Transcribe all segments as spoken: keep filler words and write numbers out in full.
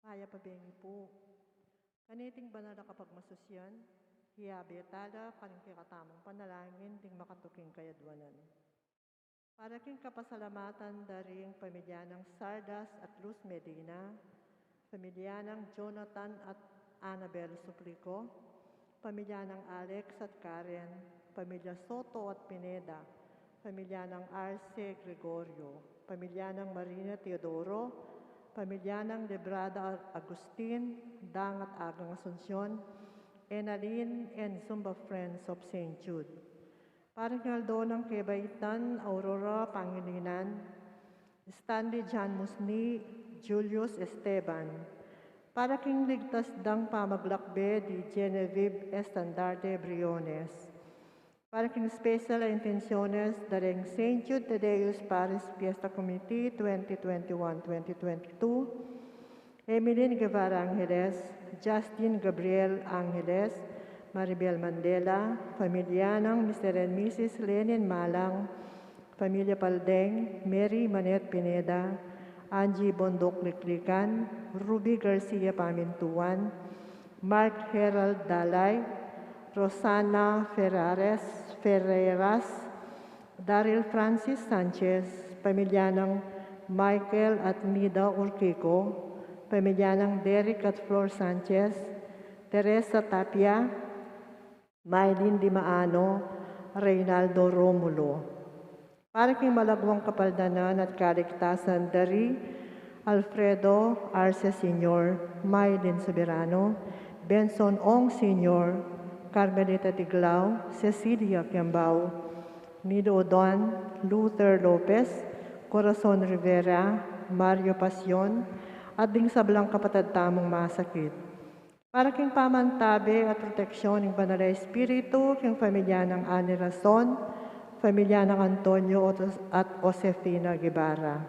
Kaya pa bengi pu. Kaniting banal a kapagmasusyan, hiyabe tala karing kekatamung panalangin ding makatuking kayadwanan. Para king kapasalamatan da ring pamilya nang Sardas at Luz Medina, pamilya nang Jonathan at Annabel Suplico, pamilya nang Alex at Karen, pamilya Soto at Pineda, pamilya nang Arce Gregorio, pamilya nang Marina Teodoro, pamilya nang Lebrada Agustin, Dang at Agang Asuncion, Enalyn and Zumba Friends of Saint Jude. Para king aldo nang kebaitan, Aurora Pangilinan, Stanley John Musni, Julius Esteban. Para king ligtas dang pamaglakbe di Genevieve Estandarte Briones. Para king special a intenciones da ring Saint Jude Thaddeus Parish Fiesta Committee twenty twenty-one twenty twenty-two, Emeline Guevara Angeles, Justin Gabriel Angeles, Maribel Mandela, pamilya nang Mister and Missus Lenin Malang, pamilya Paldeng, Mary Manette Pineda, Angie Bondoc Liklikan, Ruby Garcia Pamintuan, Mark Herald Dalay, Rosana Ferrares, Ferreras, Daryl Francis Sanchez, pamilya nang Michael at Nida Urquico, pamilya nang Derek at Flor Sanchez, Teresa Tapia, Mylene Dimaano, Reynaldo Romulo. Para king malagwang kapaldanan at kaligtasan da ri Alfredo Arce Senior, Mylene Soberano, Benson Ong Senior, Carmelita Tiglao, Cecilia Kiambao, Nilo Odon, Luther Lopez, Corazon Rivera, Mario Pasion, at ding sablang kapatad tamung masakit. Para king pamantabe at proteksyon ning Banal a Espiritu, king pamilya nang Annie Rason, pamilya nang Antonio Otos-, at Josefina Guevara.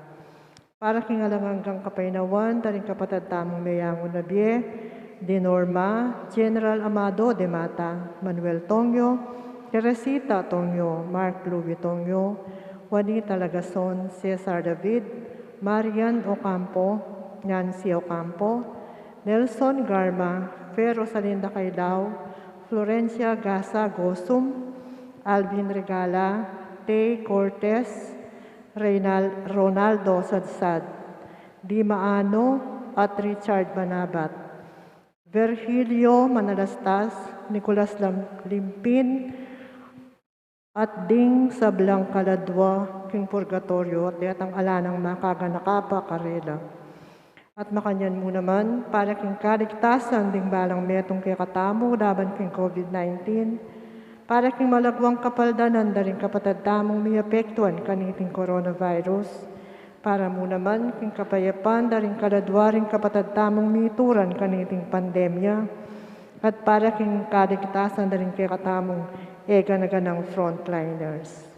Para king alang anggang kapaynawan da ring kapatad tamung meyangu na bie, di Norma, General Amado de Mata, Manuel Tongyo, Teresita Tongyo, Mark Louis Tongyo, Juanita Lagason, Cesar David, Marian Ocampo, Nancy Ocampo, Nelson Garma, Fe Rosalinda Cailao, Florencia Gasa Gosum, Alvin Regala, Tay Cortez, Reynal-, Ronaldo Sadsad, Dima Ano, at Richard Manabat, Virgilio Manalastas, Nicolas Lam-, Limpin, at ding sablang kaladwa king purgatoryo, at detang ala nang makaganaka pa karela. At makanyan mu naman, para king kaligtasan ding balang metung kekatamu laban king COVID nineteen, para king malagwang kapaldanan da ring kapatad tamung miapektuan kaniting coronavirus, para mu naman king kapayapan da ring kaladwa ring kapatad tamung mituran kaniting pandemya, at para king kaligtasan da ring kekatamung e gana-ganang frontliners.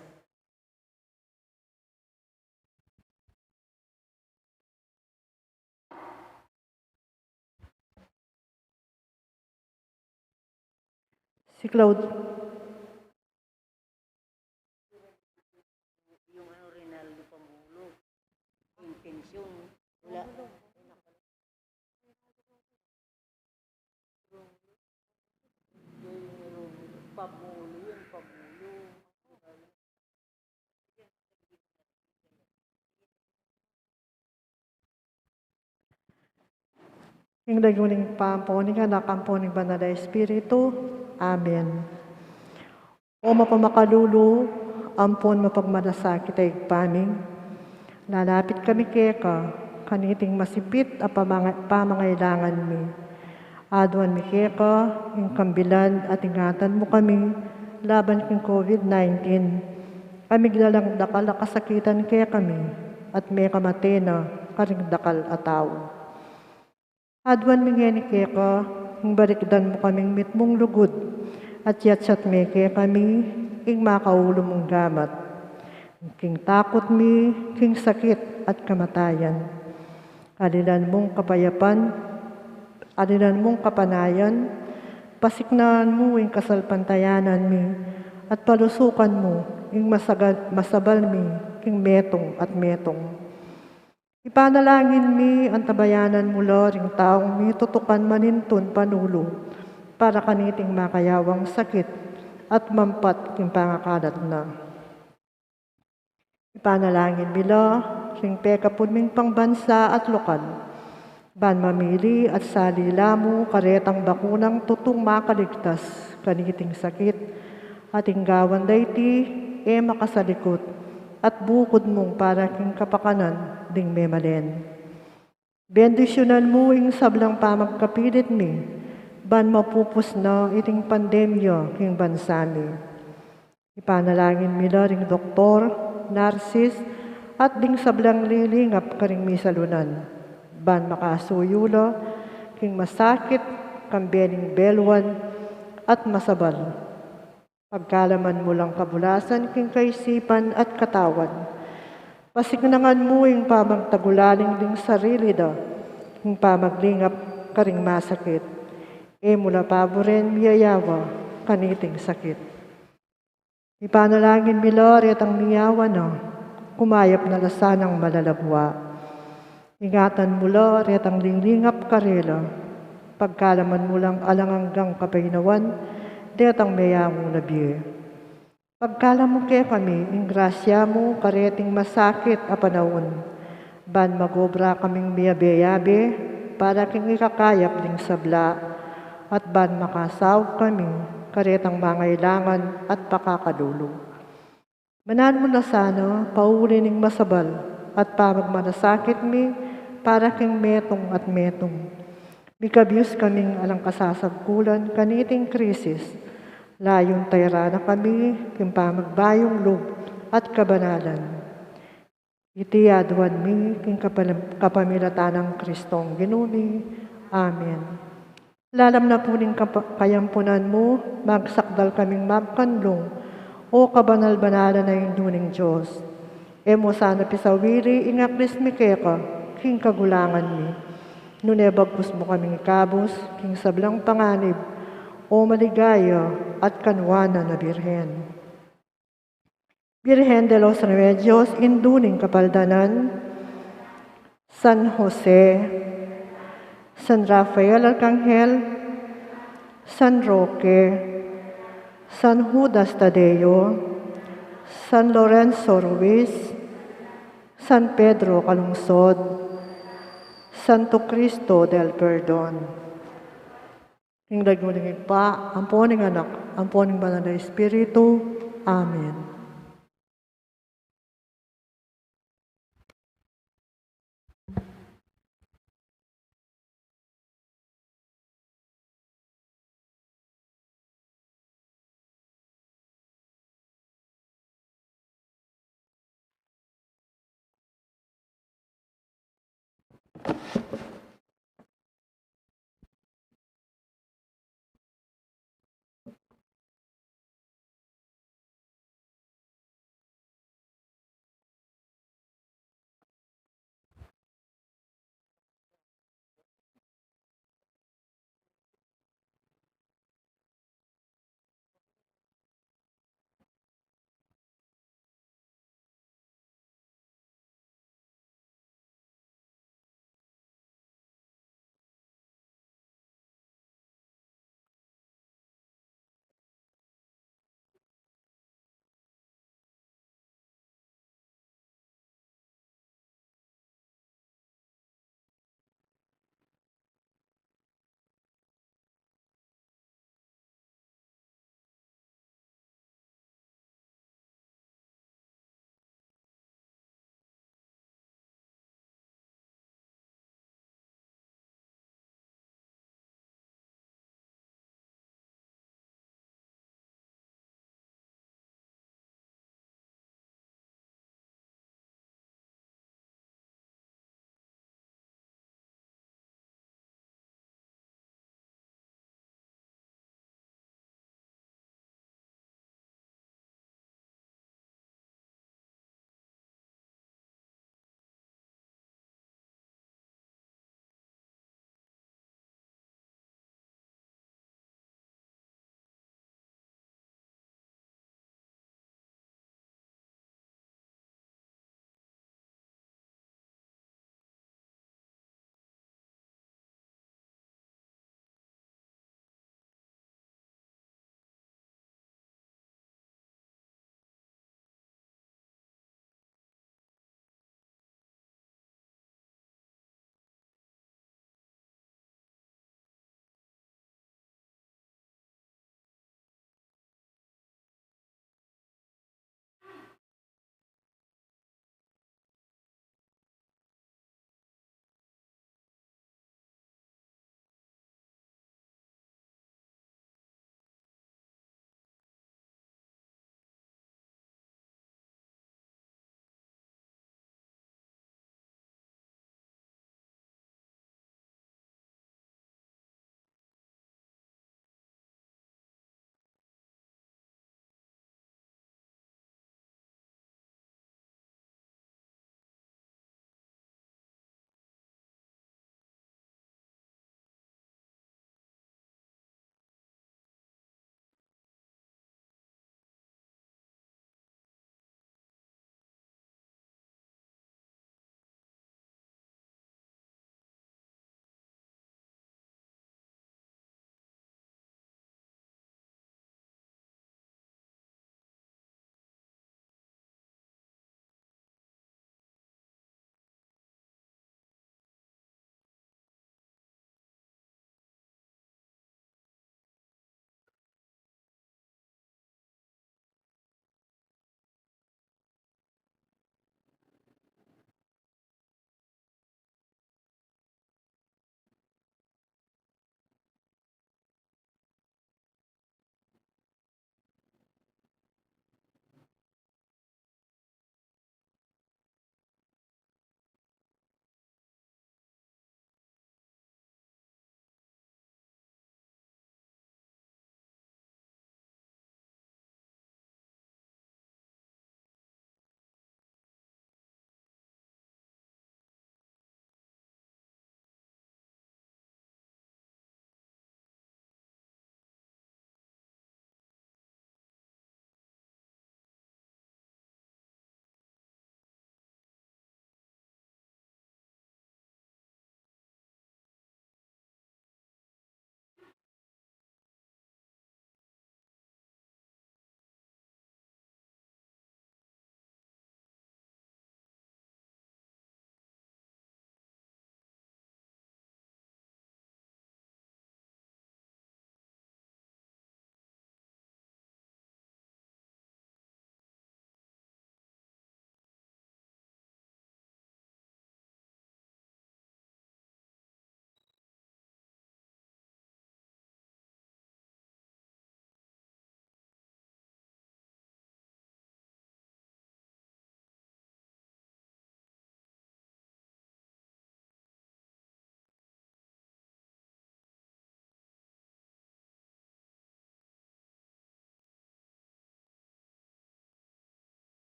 Si Claud-, yung ano, Rinaldo Pamulo, yung pensyon, wala. Pamulo yun, Pamulo. Ing lagyu ning Ibpa, ampo ning Anak, ampo ning Banal a Espiritu. Amen. O mapamakalulu, ampon mapagmalasakit a Ibpa mi, lalapit kami keka, kaniting masipit a pamanga-, pamangailangan mi. Aduan mi keka ing kambilan at ingatan mu kami laban king COVID nineteen, a miglalang dakal a kasakitan kekami, at mekamate na karing dakal a tau. Aduan mi ngeni keka ing balikdan mu kaming mitmung lugud, at yatsat me kekami ing makaulu mung gamat king takut mi king sakit at kamatayan. Alilan mung kapayapan, alilan mung kapanayan, pasiknaan mu ing kasalpantayanan mi, at palusukan mu ing masagal-, masabal mi king metung at metung. Ipanalangin mi, antabayanan mu la ring taung mitutukan manintun panulu para kaniting makayawang sakit at mampat king pangakalat na. Ipanalangin mi la ring pekapun ming pambansa at lokal, ban mamili at salila mu karetang bakunang tutung makaligtas kaniting sakit, at ing gawan da iti e makasalikut at bukud mung para king kapakanan ding memalen. Bendisyunan mu ing sablang pamagkapilit mi, ban mapupus na iting pandemya king bansa mi. Ipanalangin mi la ring doktor, narsis, at ding sablang lilingap karing misalunan, ban makasuyu la king masakit, kambe ning beluan, at masabal. Pagkalaman mu lang kabulasan king kaisipan at katawan. Pasignangan mu ing pamagtagulaling ding sarili da king pamaglingap karing masakit. E mu la paburen miyayawa kaniting sakit. Ipanalangin mi la retang miyawa na, kumayap na la sanang malagwa. Ingatan mu la retang lilingap karela, pagkalaman mu lang alang anggang kapaynawan detang meyangu na bie. Pagkalam mu kekami ing grasya mu kareting masakit a panaun, ban magobra kaming miyabe-yabe para king ikakayap ding sabla, at ban makasaug kami karetang mangailangan at pakakalulu. Mananu mu na sana pauli ning masabal at pamagmanasakit mi para king metung at metung. Mikabyus kaming alang kasasagkulan kaniting krisis, layun tayra na kami king pamagbayung lub at kabanalan. Iti aduan mi king kapal-, kapamilatan nang Kristong Ginu mi. Amen. Lalam na pu ning kapa-, kayampunan mu, magsakdal kaming magkanlung, O kabanal-banalan a Indu ning Dios. E mu sana pisawili ing aklis mi keka king kagulangan mi, nune bagkus mu kaming ikabus king sablang panganib, O maligaya at kanuanan a Birhen. Virgen de los Remedios, Indu ning Kapaldanan, San Jose, San Rafael Arcangel, San Roque, San Judas Tadeo, San Lorenzo Ruiz, San Pedro Calungsod, Santo Cristo del Perdon. King lagyu ning Ibpa, ampo ning Anak, ampo ning Banal a Espiritu. Amen.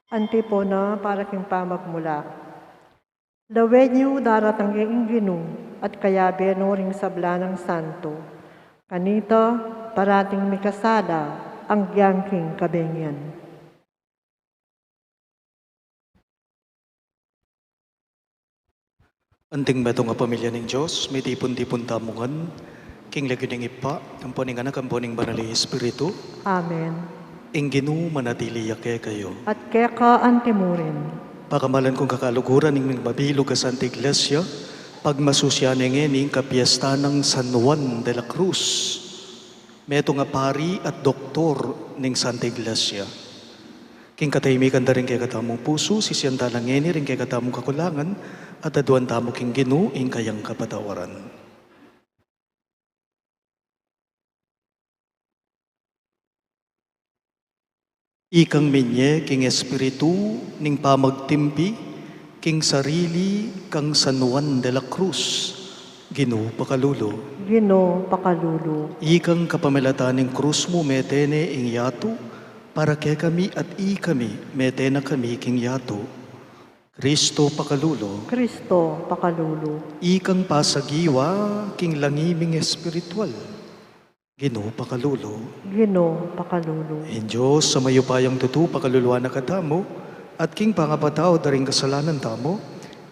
Antipona para king pamagmula. Lawen yu, daratang ya ing Ginu, at kayabe no ring sabla nang santo. Kanita, parating mikasala, anggyang king kabengian. Anting metung a pamilya ning Dios, mitipun-tipun tamu ngan king lagyu ning Ibpa, ampo ning Anak, ampo ning Banal a Espiritu. Amen. Ing Ginu manatili ya kekayu. At keka antimurin. Pakamalan kung kakaluguran ning mabilug a Santa Iglesia, pagmasusian ne ngeni ing kapiestan nang San Juan de la Cruz. Metung a pari at doktor ning Santa Iglesia. King katahimikan da ring kekatamung pusu, sisian tala ngeni ring kekatamung kakulangan, at aduan tamu king Ginu ing kayang kapatawaran. Ikang minye king espiritu ning pamagtimpi king sarili kang San Juan de la Cruz, Ginu pakalulu. Ginu pakalulu. Ikang kapamilatan ning krus mu mete ne ing yatu, para kekami at ikami mete na kami king yatu. Kristo pakalulu. Kristo pakalulu. Ikang pasagiwa king langi ming espiritual, Ginu pakalulu. Ginu pakalulu. Ing Dios a mayupayang tutu pakaluluan na katamu, at king pangapatawad da ring kasalanan tamu,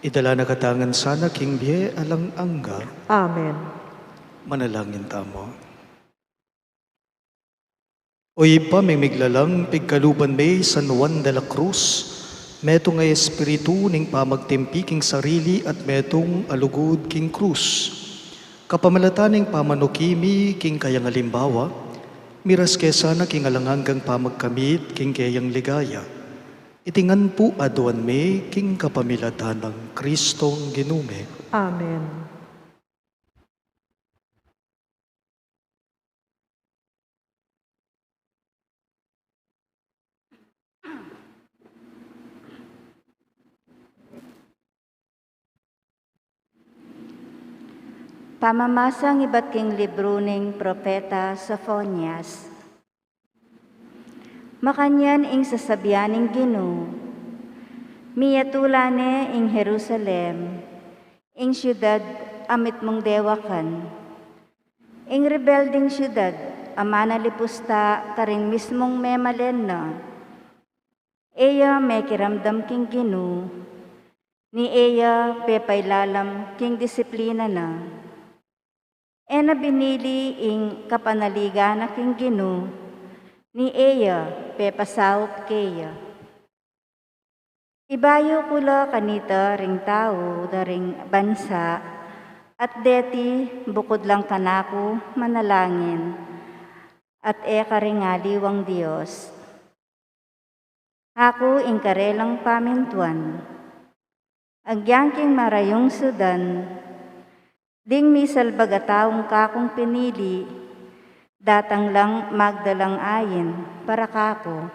idala na katamu ngan sana king bie alang angga. Amen. Manalangin tamu. O Ibpa ming miglalang, pigkaluban me i San Juan de la Cruz, metung a espiritu ning pamagtimpi king sarili at metung a lugud king krus. Kapamilatan ning pamanuki mi king kayang alimbawa, miras ke sana king alang anggang pamagkamit king keyang ligaya. Iti ngan pu aduan mi king kapamilatan nang Kristong Ginu mi. Amen. Pamamasa ibat king libru ning Propeta Sofonias. Makanyan ing sasabian ning Ginu, miyatula ne ing Jerusalem, ing siudad a mitmung dewakan. Ing rebelding siudad a manalipusta karing mismung memalen na. E ya mekiramdam king Ginu, ni e ya pepailalam king disiplina na. E na binili ing kapanaligan na king Ginu, ni e ya pepasaup keya. Ibayu ku la kanita ring tau da ring bansa, at deti bukud lang kanaku manalangin, at e karing aliwang Dios. Aku ing karelang pamintuan. Agyang king marayung sudan, ding misalbag a taung kakung pinili, datang lang magdalang ain para kaku.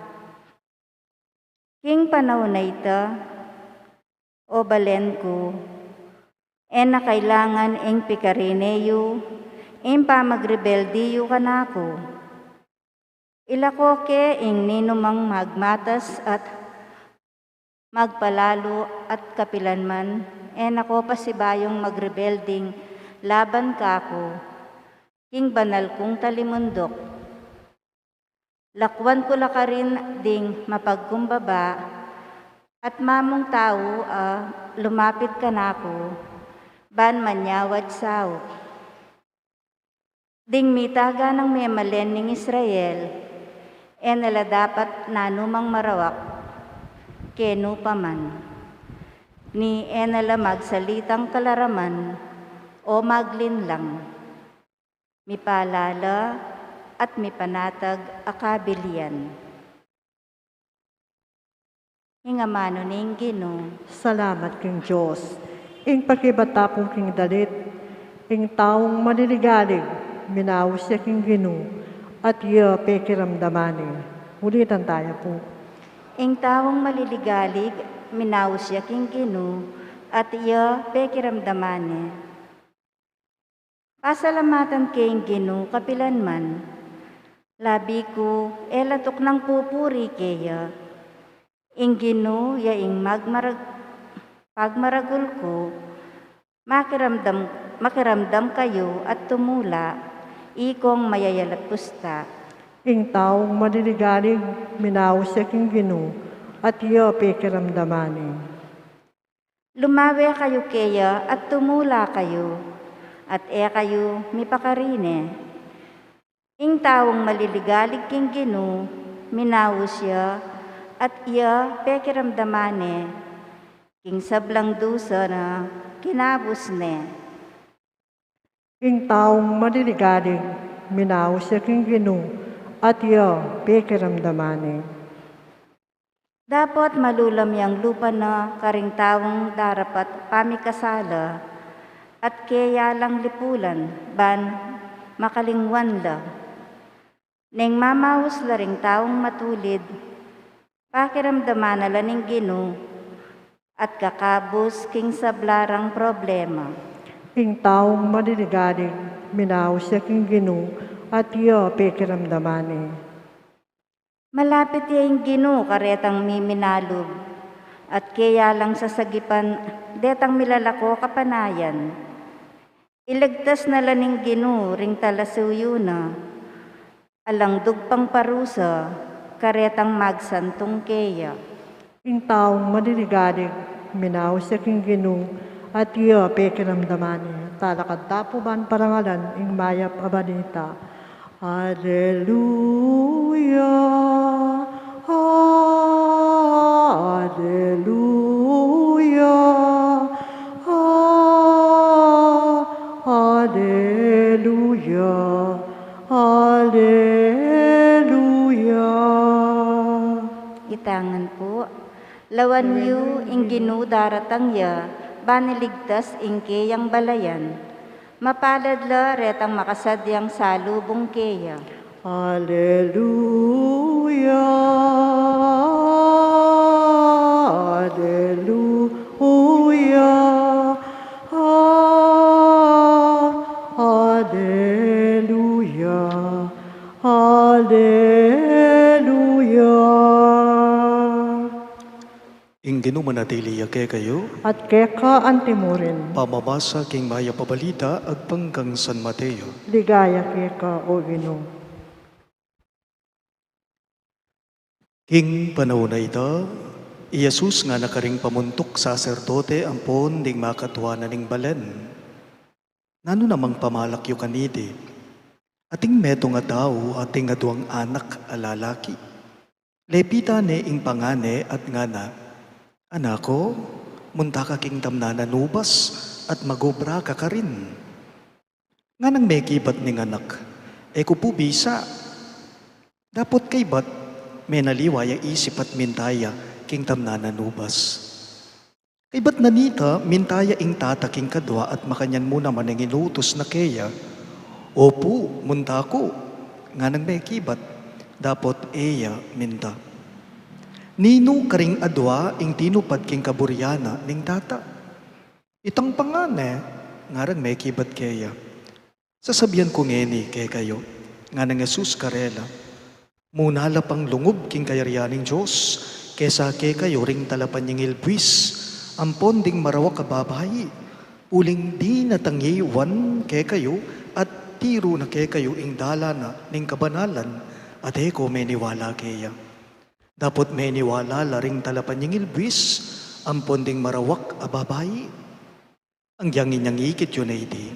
King panaun a ita, o balen ku, e na kailangan ing pikarine yu ing pamagrebelde yu kanaku. Ilako ke ing ninumang magmatas at magpalalu at kapilan man, e na ko pasibayung magrebelding laban kaku, king banal kung talimunduk. Lakwan ku la karin ding mapagkumbaba at mamung tau a lumapit kanaku, ban manyawad saup. Ding mitaga nang memalen ning Israel, e na la dapat nanumang marawak kenu pa man, ni e na la magsalitang kalaraman o maglinlang. Mipalala at mipanatag a kabilian. Ing amanu ning Ginu. Salamat king Dios. Ing pakibat ta pu king dalit, ing taung maliligalig, minaus ya king Ginu, at iya pekiramdaman ne. Ulitan taya pu. Ing taung maliligalig, minaus ya king Ginu, at iya pekiramdaman ne. Pasalamatan ke ing Ginu kapilan man. Labi ku e la tuknang pupuri keya. Ing Ginu ya ing magmarag-, pagmaragul ku, makiramdam, makiramdam kayu at tumula, ikong mayayalapusta. Ing taung maliligalig, minaus ya king Ginu, at iya pekiramdaman ne. Lumawe kayu keya at tumula kayu, at e kayu mipakarine. Ing taung maliligalig king Ginu, minaus ya, at iya pekiramdaman ne, king sablang dusa na kinabus ne. Ing taung maliligalig, minaus ya king Ginu, at iya pekiramdaman ne. Dapot malulam yang lupa na karing taung darapat pamikasala, at keya lang lipulan, ban makalingwan la. Neng mamaus la ring taung matulid, pakiramdaman na la ning Ginu, at kakabus king sabla rang problema. Ing taung maliligalig, minaus ya king Ginu, at iya pekiramdaman ne. Malapit ya ing Ginu karetang miminalub, at keya lang sasagipan detang milalako kapanayan. Iligtas na la ning Ginu ring talasuyu na, alang dugpang parusa, karetang magsantung keya. Ing taung maliligalig, minaus ya king Ginu, at iya pekiramdaman ne. Talakad ta pu ban parangalan ing mayap a balita. Aleluya, aleluya, a-, aleluya, aleluya. Itangan pu, lawan yu ing Ginu daratang ya, ban iligtas ing keyang balayan. Mapalad la retang makasadyang salubung keya. Aleluya, aleluya, a-, aleluya, aleluya. Ing Ginu manatili ya kekayu. At keka antimurin. Pamamasa king mayap a balita agpang kang San Mateo. Ligaya keka, o Ginu. King panaun a ita, i Jesus ngana karing pamuntuk saserdote ampon ding makatua na ning balen, "Nanu namang pamalak yu kaniti? Ating metung a tau, ating aduang anak a lalaki. Lepitan ne ing panga ne at ngana, 'Anak ku, munta ka king tamnanan ubas at magobra ka karin.' Nganang mekibat ning anak, 'E ku pu bisa.' Dapot kaybat, menaliwa ya isip at minta ya king tamnanan ubas. Kaybat na nita, minta ya ing tata king kadua at makanyan mu naman ing inutus na keya, 'Opu, munta ku.' Nganang mekibat, dapot e ya minta. Ninu karing adua ing tinupad king kaburian na ning tata? Itang panga ne," ngarang mekibat keya. "Sasabian ku ngeni kekayu," nganang Jesus karela, "muna la pang lungub king kayarian ning Dios kesa kekayu ring talapanyingil buis ampon ding marawak a babai, uling dinatangiwan kekayu at tiru na kekayu ing dalan na ning kabanalan, at e ko meniwala keya. Dapot meniwala la ring talapanyingil buis ampon ding marawak a babai. Agyang inyang ikit yu na iti,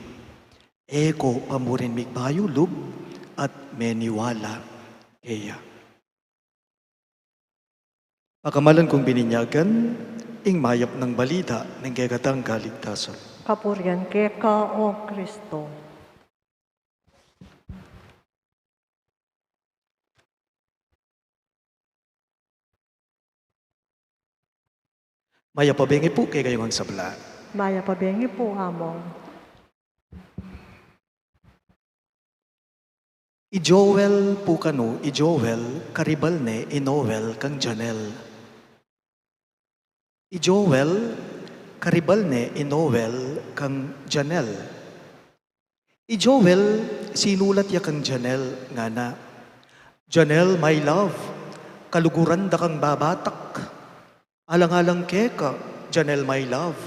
e ko pa murin migbayu lub at meniwala keya." Pakamalan kung bininyagan, ing mayap nang balita ning kekatang kaligtasan. Kapurian keka, o Kristo. Mayap a bengi pu kekayu ngan sabla. Mayap a bengi pu, Among. I Joel pu kanu, i Joel, karibal ne i Noel kang Janel. I Joel, karibal ne i Noel kang Janel. I Joel, sinulat ya kang Janel, ngana, "Janel, my love, kaluguran da kang babatak. Alang-alang keka, Janelle my love,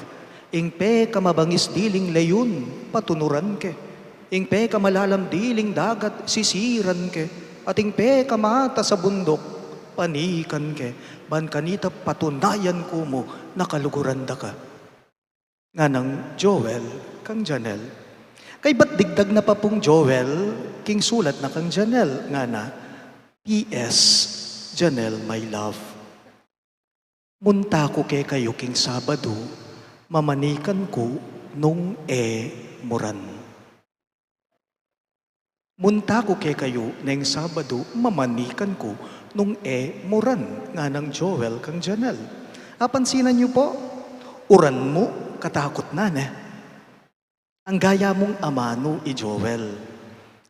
ing pekamabangis diling leyun, patunuran ke. Ing pekamalalam diling dagat, sisiran ke. At ing pekamatas a bunduk, panikan ke. Ban kanita patunayan ku mu, na kaluguran da ka. Nganang Joel kang Janelle. Kaybat digdag na pa pung Joel, king sulat na kang Janelle, ngana, P S, Janelle, my love. Munta ku kekayu king Sabadu, mamanikan ku nung e muran. Munta ku kekayu neng Sabadu, mamanikan ku nung e muran, nganang Joel kang Janelle. Apansinan yu po, uran mu, katakut na ne. Anggaya mung amanu i Joel.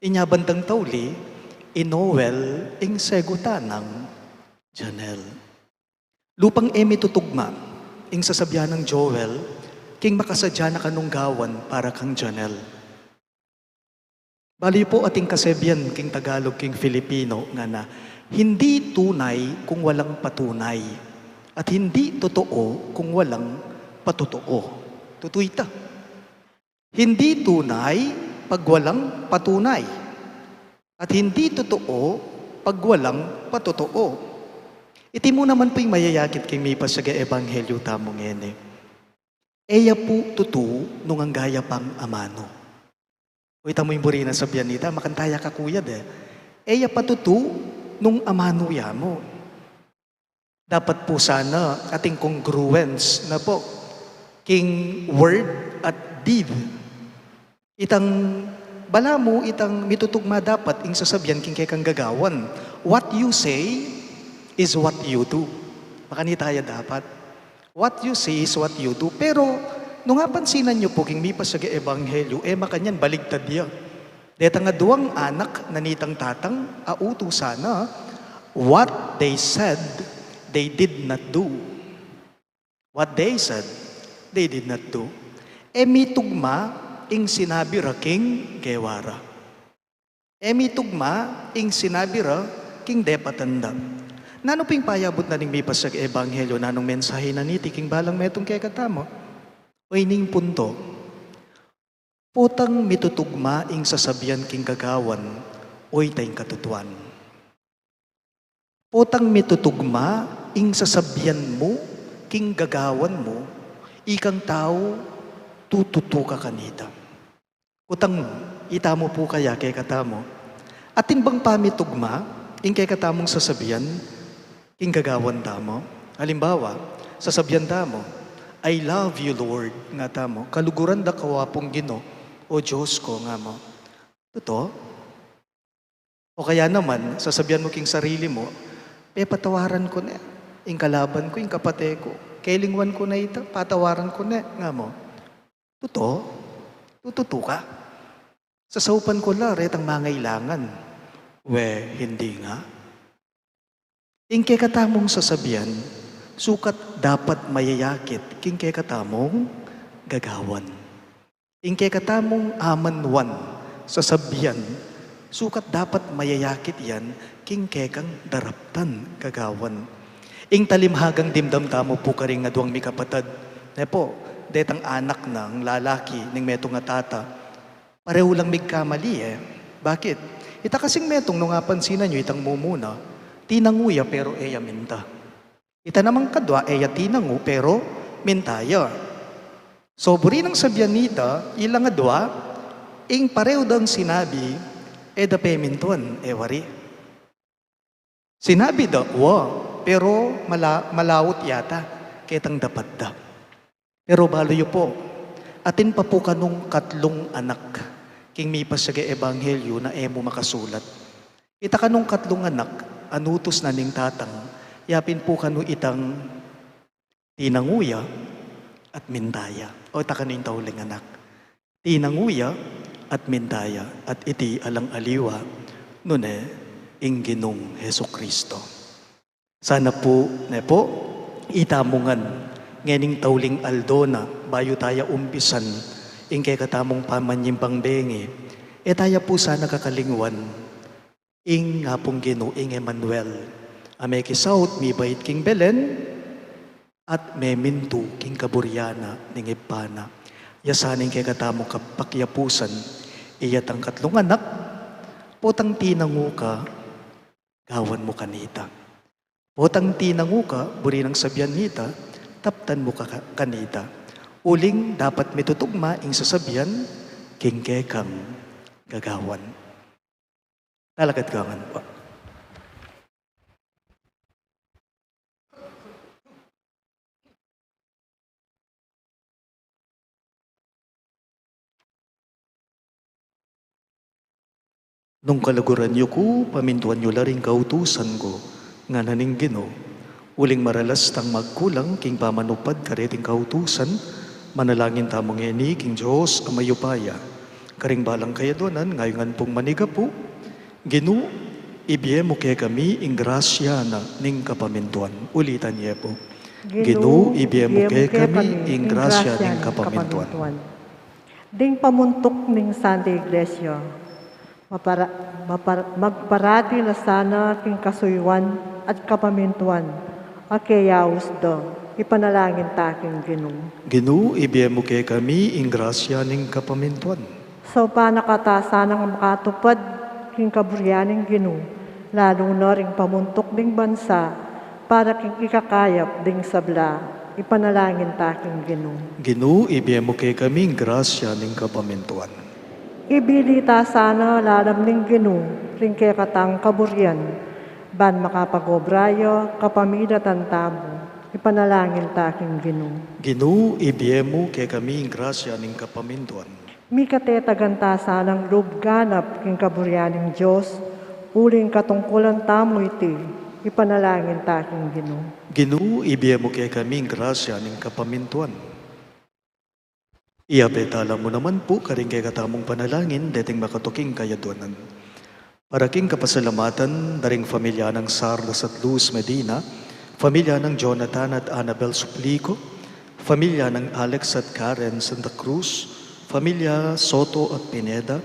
Inya bandang tauli, i Noel ing segutan nang Janelle. Lupang e mitutugma ing sasabian nang Joel, king makasadya na kanung gawan para kang Janelle. Bale yu po ating kasebian king Tagalog, king Filipino, ngana, hindi tunay kung walang patunay, at hindi totoo kung walang patotoo. Tutu ita. Hindi tunay pag walang patunay, at hindi totoo pag walang patotoo. Iti mu naman pu ing mayayakit king mipasiag a ebanghelyo tamu ngeni. E ya pu tutu nung anggaya pang amanu. O, ita mu ing buri nang sabian nita, makanita ya kakuyad e. E ya pa tutu nung amanu ya mu. Dapat pu sana ating congruence na po king word at deed. Itang balamu, itang mitutugma dapat ing sasabian king kekang gagawan. What you say is what you do. Makanita ya dapat. What you say is what you do. Pero nung apansinan yu pu king mipasiag a ebanghelyo, e makanyan, baligtad ya. Detang aduang anak na nitang tatang, a utusan na, what they said, they did not do. What they said, they did not do. E mitugma ing sinabi ra king gewa ra. E mitugma ing sinabi ra king depatan da. Nanu pu ing payabut na ning mipasiag a ebanghelyo, nanung mensahe na niti king balang metung kekatamu? O, ini ing punto. Potang mitutugma ing sasabian king gagawan, o ita ing katutuan. Potang mitutugma ing sasabian mu king gagawan mu, ikang tau, tututu ka kanita. Kutang ita mu pu kaya kekatamu, atin bang pamitugma ing kekatamung sasabian king gagawan tamu? Alimbawa, sasabian tamu, "I love you, Lord," nga tamu, "Kaluguran da ka wa pung Ginu, o Dios ku," nga mu. Tutu? O kaya naman, sasabian mu king sarili mu, "Pepatawaran ku ne ing kalaban ku, ing kapate ku. Kelingwan ku ne ita, patawaran ku ne," nga mu. Tutu? Tututu ka? Sasaupan ku la retang mangailangan. We, hindi nga. Ing kekatamung sasabian, sukat dapat mayayakit king kekatamung gagawan. Ing kekatamung amanuan, sasabian, sukat dapat mayayakit yan king kekang daraptan, gagawan. Ing talimhagang dimdam tamu pu karing aduang mikapatad, ne pu, detang anak nang lalaki ning metung a tata, parehu lang migkamali e. Bakit? Ita kasing metung, nung apansinan yu, itang mumuna, tinangu ya pero e ya minta. Ita namang kadwa, e ya tinangu pero minta ya. So, buri nang sabian nita, ilang adwa, ing parehu dang sinabi, e da pemintuan, e wari. Sinabi da, wa, pero mala-, malaut yata ketang dapat da. Pero balu yu pu, atin pa pu kanung katlung anak king mipasiag a ebanghelyo na e mu makasulat. Ita kanung katlung anak, anutus na ning tatang, yapin pu kanu itang tinangu ya at minta ya. O, ita kanu ing tauling anak. Tinangu ya at minta ya, at iti alang aliwa, nune ing Ginung Jesucristo. Sana pu, ne pu, ita mu ngan, ngening tauling aldo na, bayu taya umpisan ing kekatamung pamanyimbang bengi, e taya pu sana kakalingwan ing Apung Ginu, ing Emmanuel, a mekisaut mibait king Belen, at memintu king kaburian na ning Ibpa na. Ya sa ning kekatamung kapakyapusan, iya tang katlung anak, potang tinangu ka, gawan mu kanita. Potang tinangu ka, buri nang sabian nita, taptan mu ka, kanita. Uling dapat mitutugma ing sasabian king kekang gagawan. Talakad ka ngan pu. Nung kalaguran yu ku, pamintuan yu la ring kautusan ku, ngana ning Ginu. Uling maralas tang magkulang king pamanupad kareting kautusan, manalangin tamu ngeni king Dios a mayupaya. Karing balang kayadwanan, ngayungan pung manigapu, Ginu, ibie mu kekami ing grasya na ning kapamintuan. Ulitan ye pu. Ginu, ibie mu kekami ing grasya ning kapamintuan. Ding pamuntuk ning Santa Iglesia, mapara-, mapar-, magparati la sana king kasuyuan at kapamintuan a keyaus da, ipanalangin ta king Ginu. Ginu, ibie mu kekami ing grasya ning kapamintuan. Saupan na kata sanang makatupad king kaburian ning Ginu, lalu na ring pamuntuk ding bansa, para king ikakayap ding sabla, ipanalangin ta king Ginu. Ginu, ibie mu kekami ing grasya ning kapamintuan. Ibili ta sana lalam ning Ginu ring kekatang kaburian, ban makapag-obra ya kapamilatan tamu, ipanalangin ta king Ginu. Ginu, ibie mu kekami ing grasya ning kapamintuan. Mikatetagan ta sanang lub ganap king kaburian ning Dios, uling katungkulan tamu iti, ipanalangin ta king Ginu. Ginu, ibie mu kekami ing grasya ning kapamintuan. Iyabe tala mu naman pu karing kekatamung panalangin deting makatuking kayadwanan. Para king kapasalamatan da ring familia nang Sardas at Luz Medina, familia nang Jonathan at Annabel Suplico, familia nang Alex at Karen Santa Cruz, familia Soto at Pineda,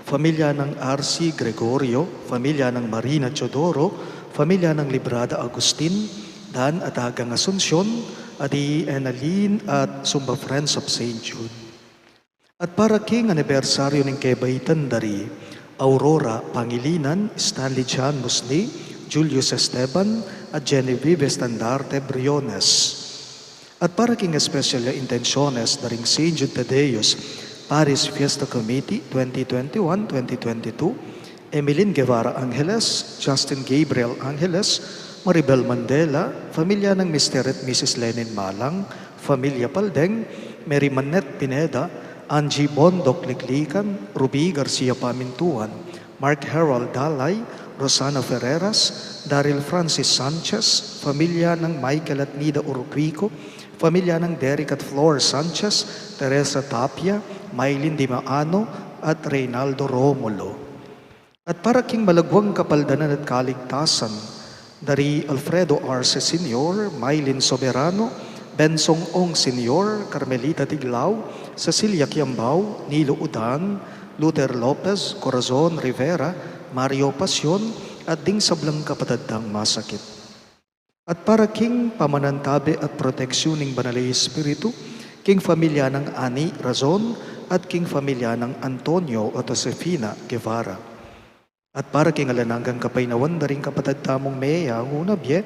familia nang R C Gregorio, familia nang Marina Teodoro, familia nang Librada Agustin, Dan at Agang Asuncion, at i Enalyn at Sumba Friends of Saint Jude. At para king anibersaryo ning kebaitan da ri Aurora Pangilinan, Stanley John Musni, Julius Esteban, at Genevieve Estandarte Briones. At para king espesyal a intensiones da ring Saint Jude Thaddeus Parish Fiesta Committee twenty twenty-one, twenty twenty-two, Emeline Guevara Angeles, Justin Gabriel Angeles, Maribel Mandela, familia nang Mister at Missus Lenin Malang, familia Paldeng, Mary Manette Pineda, Angie Bondoc Liglican, Ruby Garcia Pamintuan, Mark Harold Dalay, Rosana Ferreras, Daryl Francis Sanchez, familia nang Michael at Nida Uruquico, familia nang Derek at Flor Sanchez, Teresa Tapia, Mylene Dimaano, at Reynaldo Romulo. At para king malagwang kapaldanan at kaligtasan da ri Alfredo Arce Senior, Mylene Soberano, Bensong Ong Senior, Carmelita Tiglao, Cecilia Kiambao, Nilo Udan, Luther Lopez, Corazon Rivera, Mario Pasion, at ding sablang kapatad dang masakit. At para king pamanantabe at proteksiun ning Banal a Espiritu, king familia nang Ani Razon, at king familia nang Antonio at Josefina Guevara. At para king alang anggang kapaynawan da ring kapatad tamung meyangu na bie,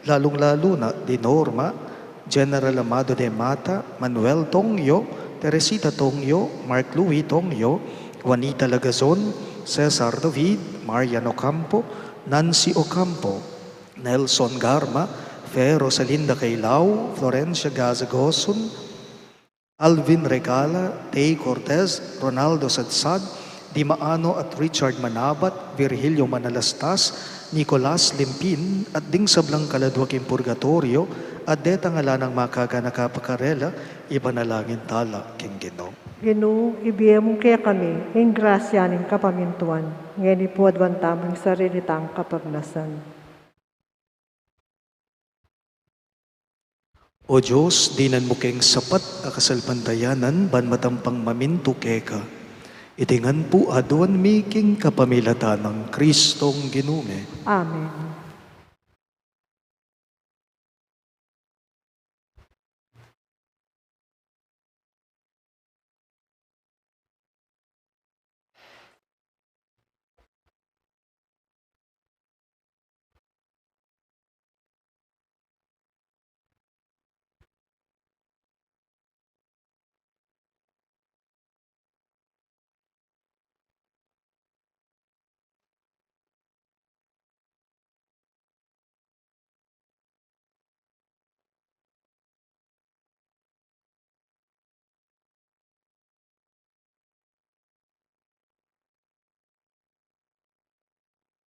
lalung-lalu na di Norma, General Amado de Mata, Manuel Tongyo, Teresita Tongyo, Mark Louis Tongyo, Juanita Lagazon, Cesar David, Marian Ocampo, Nancy Ocampo, Nelson Garma, Fe Rosalinda Cailao, Florencia Gaza Gosun, Alvin Regala, Tay Cortez, Ronaldo Sadsad, Dimaano at Richard Manabat, Virgilio Manalastas, Nicolas Limpin, at ding sablang kaladwa king purgatorio, at detang ala nang makaganaka pa karela, ipanalangin tala king Ginu. Ginu, ibie mu kekami ing grasya ning kapamintuan, ngeni pu aduan tamu ing sarili tang kapagnasan. O Dios, dinan mu keng sapat a kasalpantayanan ban matampang mamintu keka. Iti ngan pu aduan mi king kapamilatan nang Kristong Ginu mi. Amen.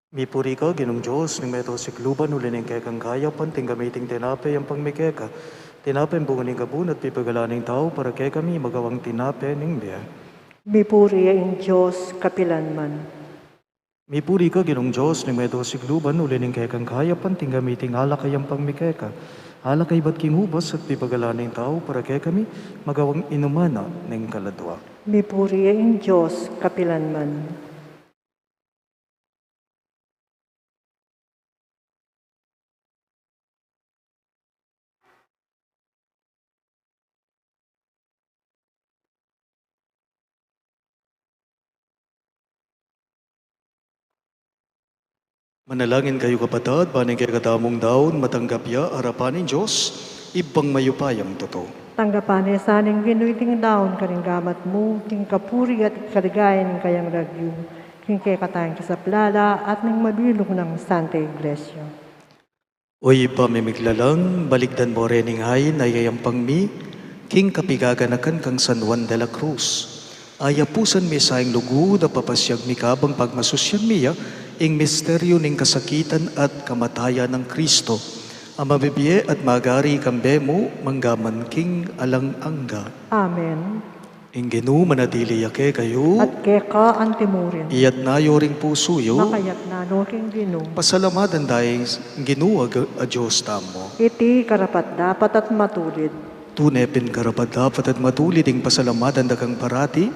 Mipuri ka, Ginung Dios ning meto sikluban, uli ning kekang kayapan tinggap mi iting tinape, yampang mi keka. Tinape bunga ning kabun at pipagalan ning tau, para kekami magawang tinape ning bie. Mipuri ya ing Dios kapilan man. Mipuri ka, Ginung Dios ning meto sikluban, uli ning kekang kayapan tinggap mi iting alak a yampang mi keka. Alak a ibat king ubas at pipagalan ning tau, para kekami magawang inuman na ning kaladua. Mipuri ya ing Dios kapilan man. Manalangin kayu, kapatad, ban ing kekatamung daun matanggap ya arapan ning Dios, Ibpang mayupayang tutu. Tanggapan na sa ning Ginu iting daun karing gamat mu, king kapurian at kaligayan ning kayang lagyu, king kekatang kasaplalan at ning mabilug nang Santa Iglesia. O Ibpa ming miglalang, balikdan mu reng ain a yayampang mi king kapigaganakan kang San Juan de la Cruz. Ayapusan mi sa ing lugud a papasiag mi kabang pagmasusyan mi ya ing misteryu ning kasakitan at kamatayan nang Kristo, a mabibie at magari kambe mu mangga man king alang angga. Amen. Ing Ginu manatili ya kekayu. At keka antimurin. Iyatas yu ring pusu yu. Makayatas no king Ginu. Pasalamatan taya ing Ginu a, a Dios tamu. Iti karapat-dapat at matulid. Tune pin karapat-dapat at matulid ing pasalamatan da kang parati,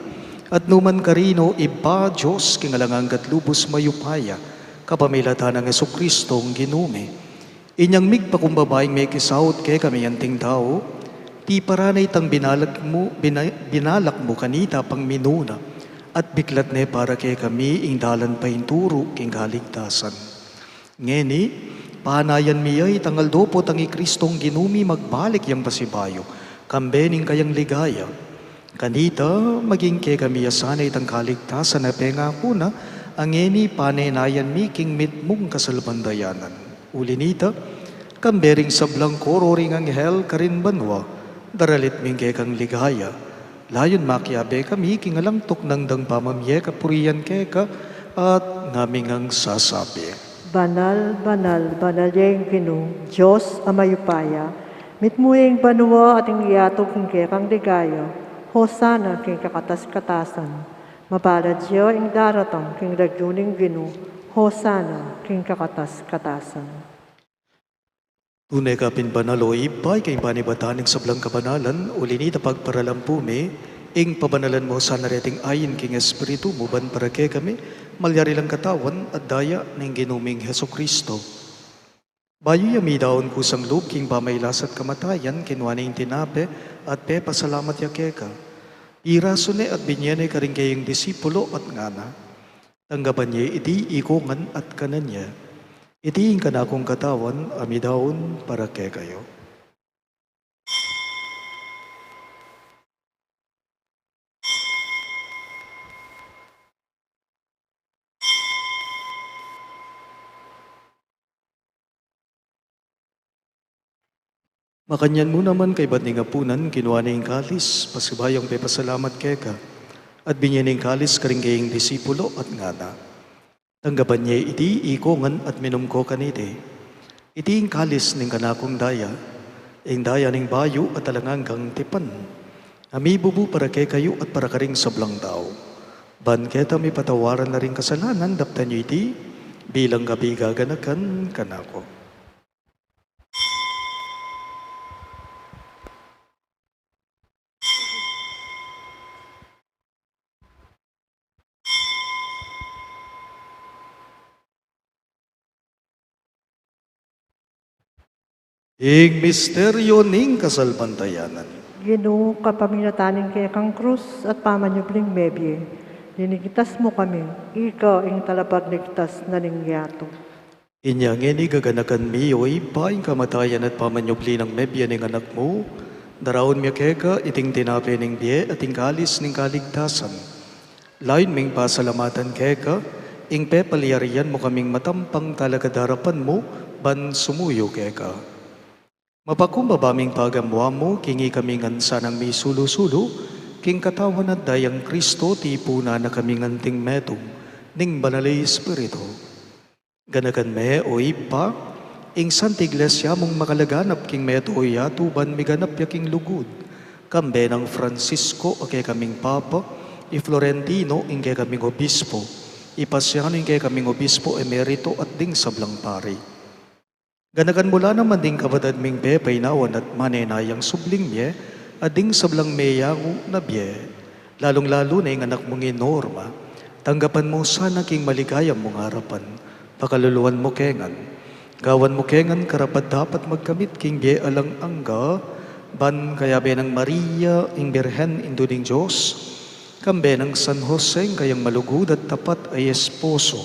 at nukarin man, Ibpa, Dios king alang angga at lubus mayupaya, kapamilatan nang Jesucristo ing Ginu mi. Inyang migpakumbaba ing mekisaut kekami anting tau, tiparan na itang binalak mu, bina-, binalak mu kanita pang minuna, at biklat ne para kekami ing dalan painturu king kaligtasan. Ngeni, panayan mi ya itang aldo potang i Kristong Ginu mi magbalik yang pasibayu, kambe ning kayang ligaya. Kanita, maging kekami ya sana itang kaligtasan a pengaku na, a ngeni panenayan mi king mitmung kasalpantayanan. Uli na nita, kambe ring sablang koro ring anghel karin banua, daralit mi ing kekang ligaya. Layun makiabe kami king alang tuknang dang pamamie kapurian keka, at ngaming sasabi: Banal, banal, banal ya ing Ginu, Dios a mayupaya, mitmu ya ing banua at ing yatu king kekang ligaya, Hosana king kakatas-katasan. Mapalad ya ing daratang king lagyu ning Ginu, Hosana king kakatas-katasan. Tune ka pin banal, o Ibpa, ika ing panibatan ning sablang kabanalan, uli na nita pagparalan pu mi ing pabanalan mu sana reting ain king Espiritu mu, ban para kekami malyari lang katawan at daya ning Ginu ming Jesucristo. Bayu ya midaun kusang lub king pamailas at kamatayan, kinua ne ing tinape at pepasalamat ya keka. Pirasu ne at binie ne karing kayang disipulo at ngana: Tanggapan ye iti ikongan at kanan ye. Iti ing kanakung katawan a midaun para kekayu. Makanyan mu naman kaybat ning apunan, kinua ne ing kalis, pasibayung pepasalamat keka, at binie ne ing kalis karing kayang disipulo at ngana: Tanggapan ye iti ikongan at minum ko kaniti. Iti ing kalis ning kanakung daya, ing daya ning bayu at alang anggang tipan, a mibubu para kekayu at para karing sablang tau. Ban keta mipatawaran la ring kasalanan, daptan yu iti bilang kapigaganakan kanaku. Ing misteryu ning kasalpantayanan. Ginu, kapamilatan ning kekang krus at pamanyubling mebie, linigtas mu kami, ika ing talapagligtas na ning yatu. Inya ngeni gaganakan mi, o Ibpa, ing kamatayan at pamanyubli nang mebie ning Anak mu, daraun mi keka iting tinape ning bie at ing kalis ning kaligtasan. Layun ming pasalamatan keka ing pepalyarian mu kaming matampang talakad king arapan mu ban sumuyu keka. Mapakumbaba ming pagamuan mu king ikami ngan sanang misulu-sulu king katawan at dayang Kristo, tipunan na kaming anting metung ning Banal a Espiritu. Ganakan me, o Ibpa, ing Santa Iglesia mung makalaganap king mabilug a yatu ban miganap ya king lugud, kambe nang Francisco a kekaming Papa, i Florentino ing kekaming Obispo, i Pasiano ing kekaming Obispo Emerito at ding sablang pari. Ganakan mu la naman ding kapatad ming pepainawan at manenayang subling mie, at ding sablang meyangu na bie, lalung-lalu na ing anak mung i Norma. Tanggapan mu sana king maligaya mung arapan, pakaluluan mu kengan. Gawan mu kengan karapat-dapat magkamit king bie alang angga, ban kayabe nang Maria, ing Birhen, Indu ning Dios, kambe nang San Jose, ing kayang malugud at tapat a esposo,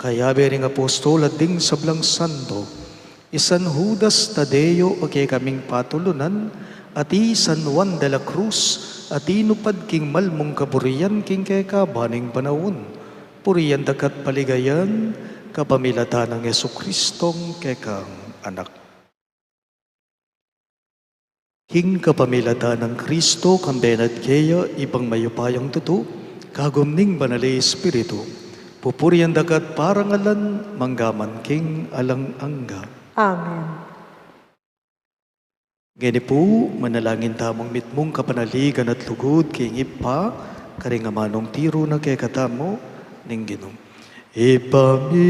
kayabe ring apostol at ding sablang santo, i San Judas Tadeo a kekaming patulunan, at i San Juan de la Cruz, a tinupad king mal mung kaburian king kekaban ning panaun. Purian da ka at paligayan, kapamilatan nang Jesucristong kekang Anak. King kapamilatan nang Kristo, kambe na at keya, Ibpang mayupayang tutu, kagum ning Banal a Espiritu, pupurian da ka at parangalan, mangga man king alang angga. Amen. Ngeni pu, manalangin tamung mitmung kapanaligan at lugud king Ibpa, karing amanung tiru na kekatamu ning Ginu. Ibpa mi,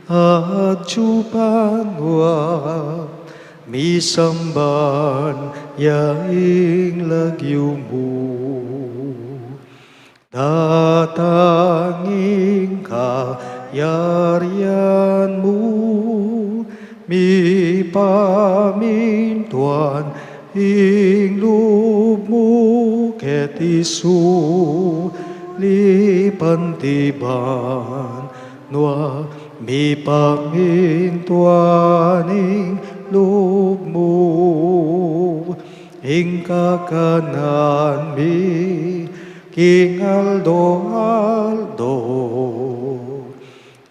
atsu ka banua, misamban ya ing lagyu mu. Datang ing kayarian mu, mipamintuan ing lub mu keti sulip anti banua, mipamintuan ing lub mu. Ing kakanan mi king aldo-aldo,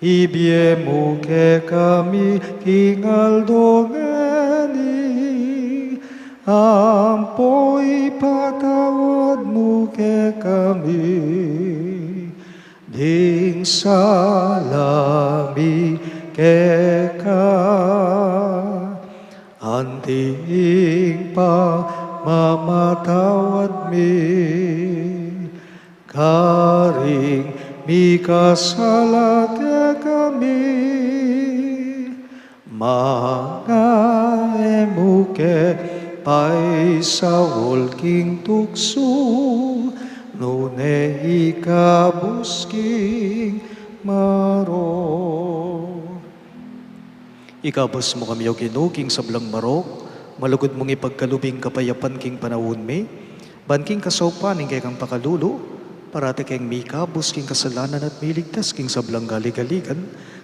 ibie mu kekami king aldo ngeni, ampo ipatawad mu kekami ding sala mi keka, anti ing pamamatawad mi karing mikasala kekami. Manga e mu ke paisaul king tuksu, nune ikabus king marok. Ikabus mu kami, O Ginu, king sablang marok, malugud mung ipagkalub ing kapayapan king panaun mi, ban king kasaupan ning kekang pakalulu, parati keng mikabus king kasalanan at miligtas king sablang galigaligan,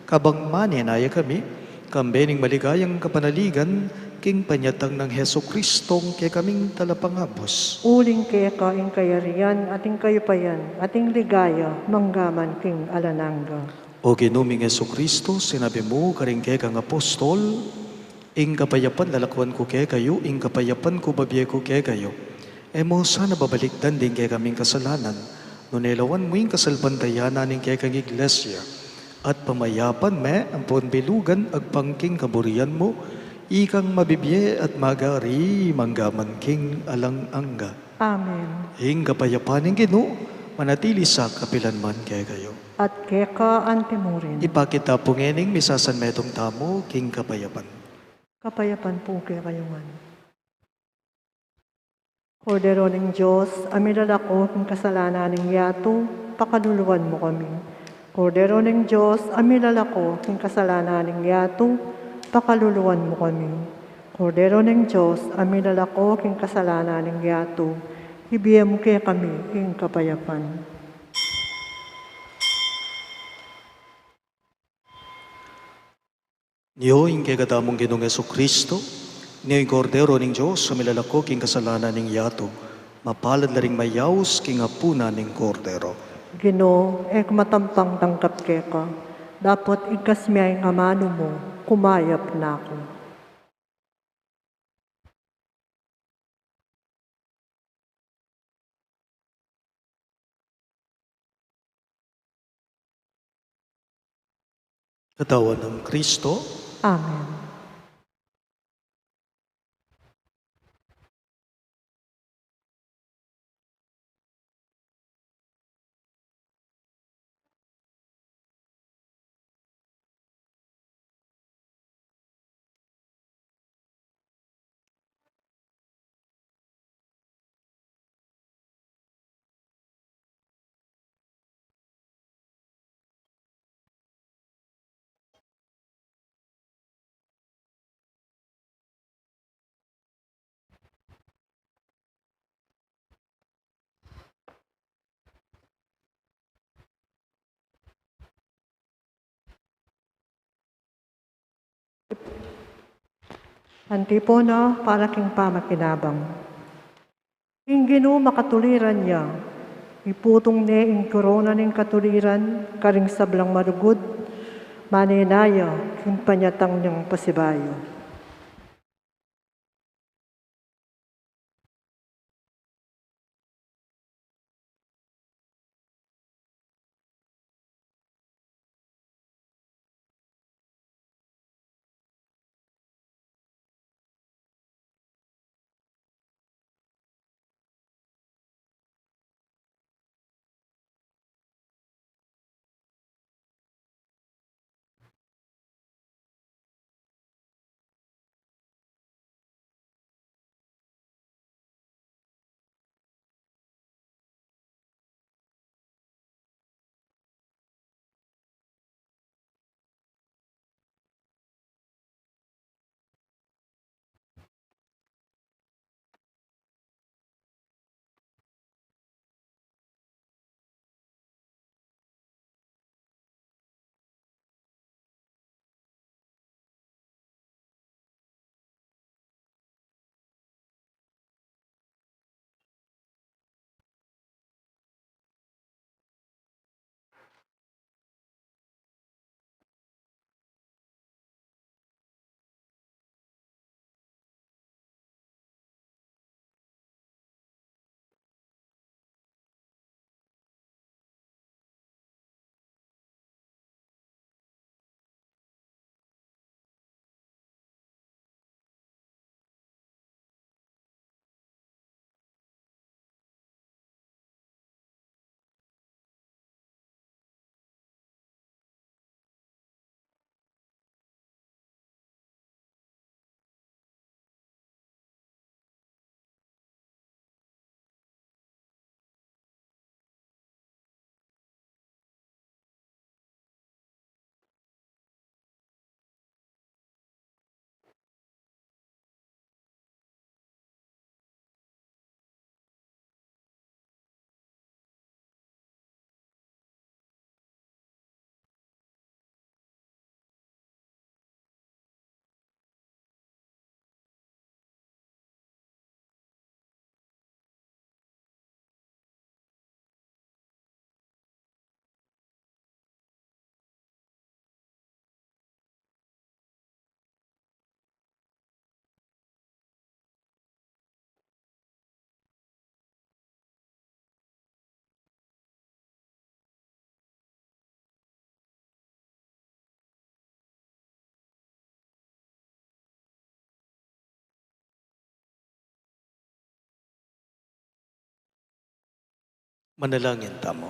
kabang manenaya kami, kambe ning maligayang kapanaligan, king panyatang nang Jesucristong kekaming Talapangabus. Uling keka ing kayarian, at ing kayupayan, at ing ligaya, mangga man king alang angga. O Ginu ming Jesucristo, sinabi mu karing kekang apostol, ing kapayapan lalakuan ku kekayu, ing kapayapan ku babie ku kekayu. E mu sana babalikdan ding kekaming kasalanan, nune lawan mu ing kasalpantayanan ning kekang Iglesia, at pamayapan me ampon bilugan agpang king kaburian mu, ikang mabibie at magari mangga man king alang angga. Amen. Ing kapayapan ning Ginu manatili sa kapilan man kekayu. At keka anti murin. Ipakit ta pu ngening misasanmetung tamu king kapayapan. Kapayapan pu kekayu ngan. Kordero ning Dios, a milalako king kasalanan ning yatu, pakaluluan mu kami. Kordero ning Dios, a milalako king kasalanan ning yatu, pakaluluan mu kami. Kordero ning Dios, a milalako king kasalanan ning yatu, ibie mu kekami ing kapayapan. Nyo ing kekatamung Ginung Jesucristo, nyo ing Kordero ning Dios, a milalako king kasalanan ning yatu, mapalad la ring mayaus king apunan ning Kordero. Ginu, e ku matampang tanggap keka, dapot igkas me ing amanu mu, kumayap na ku. Katawan nang Kristo. Amen. Antipona para king pamakinabang. Ing Ginu makatuliran ya, iputung ne ing korona ning katuliran karing sablang malugud, manenaya king panyatang nang pasibayu. Manalangin tamu.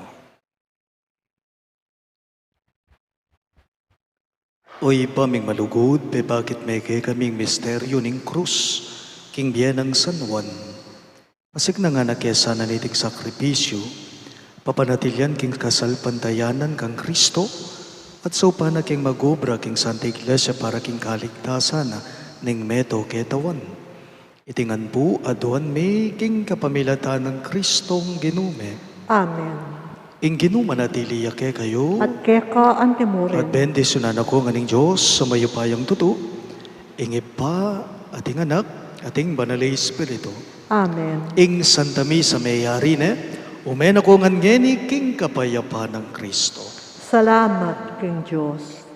O Ibpa ming malugud, pepakit me kekami ing misteryu ning krus king bie nang San Juan. Pasiknangan na ke sana niting sakripisyu, papanatilian king kasalpantayanan kang Kristo, at saupan na keng mag-obra king Santa Iglesia para king kaligtasan na ning meto ketawan. Iti ngan pu aduan mi king kapamilatan nang Kristong Ginu mi. Amen. Ing Ginu manatili ya kekayu. At keka antimurin. At bendisyunan na ko ngan ning Dios a mayupayang tutu, ing Ibpa, at ing Anak, at ing Banal a Espiritu. Amen. Ing Santa Misa meyari ne, ume na ko ngan ngeni king kapayapan nang Kristo. Salamat king Dios.